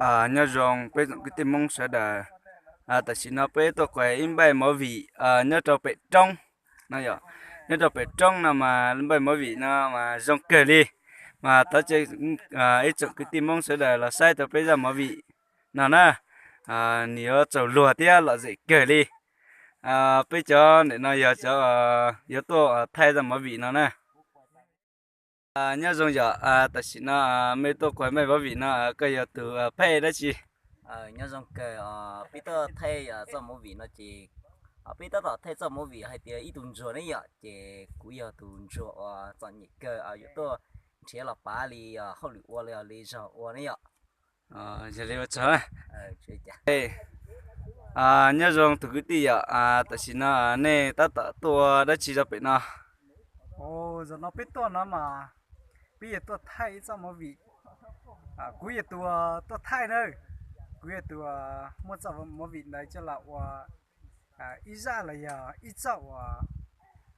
Nyob zoo peb tsoom kwv tij Hmoob sawv daws. Tam sim no peb tuaj kuav ib npaij movie nyob rau pem roob no yom. Nyob rau pem roob no mas npaij movie no mas zoo kawg li. Mas thov caw ib tsoom kwv tij Hmoob sawv daws los saib rau peb zaj movie no na. Nws yuav txaus luag thiab lom zem kawg li. Peb cov ntawm no yog cov yuav tuaj thaij zaj movie no na. Nyob zoo yom, tam sim no mej tuaj kuav npaij movie no, koj yog tus phaj ej dab tsi? Nyob zoo kawg, peb tuaj thaij txoj movie no ces peb tab tom thaij txoj movie hais tias ib tug ntsuag ne yom, ces kuv yog tus ntsuag uas txom nyem kawg yuav tuaj nrhiav los pav li hauj lwm ua li zog ua ne yom. Yog li ua tsaug. Nyob zoo tus kwv tij yom, tam sim no nej tab tom tuaj ua dab tsi rau pem no? Zaum no peb tuaj no mas peb yuav tuaj thaij ib txoj movie. Kuv yog tus tuaj thaij na, kuv yog tus muab txoj movie ntawd coj los ua ib zaj los yog ib txoj uas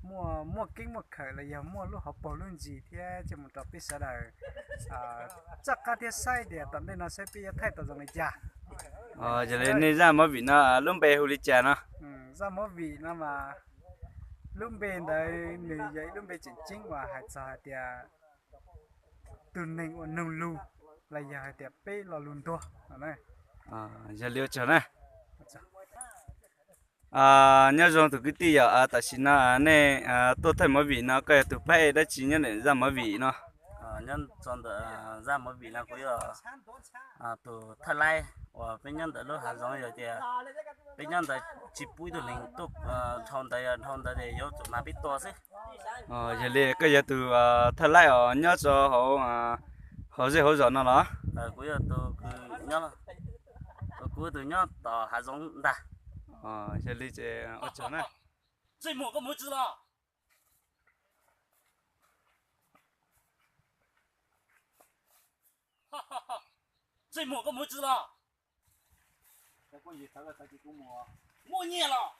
muaj muaj keeb muaj khawm los yog muaj lub hauv paug lub ntsis thiab coj mus rau peb sawv daws txoj qab thiab saib tias tom ntej no saib peb yuav thaij tau zoo li cas. Yog li nej zaj movie no lub npe hu li cas no? Zaj movie no mas lub npe ntawd nws yog ib lub npe tseem ceeb uas hais txog hais tias tus neeg uas noog lug los yog hais tias peb lo lus ntuag no. Yog li ua tsaug na. Nyob zoo tus kwv tij yom, tam sim no nej tuaj thaij movie no koj yog tus phaj ej dab tsi nyob ntawm zaj movie no? Nyob rau ntawm zaj movie no kuv yog tus thawj laib uas peb nyob ntawm lub hav zoov yog tias peb nyob ntawd tsis pub ib tug neeg tuaj dhau ntawd, yog dhau ntawd ces yuav tsum hnav peb tua xwb. Yog li koj yog tus thawj laib os nyob rau hauv zej hauv zos no los? Kuv yog tus nyob, kuv tus nyob tom hav zoov ntag. Yog li ces ua tsaug na. Ntsej muag koj muaj txiv los? Ntsej muag koj muaj txiv los? Muaj nyiaj los?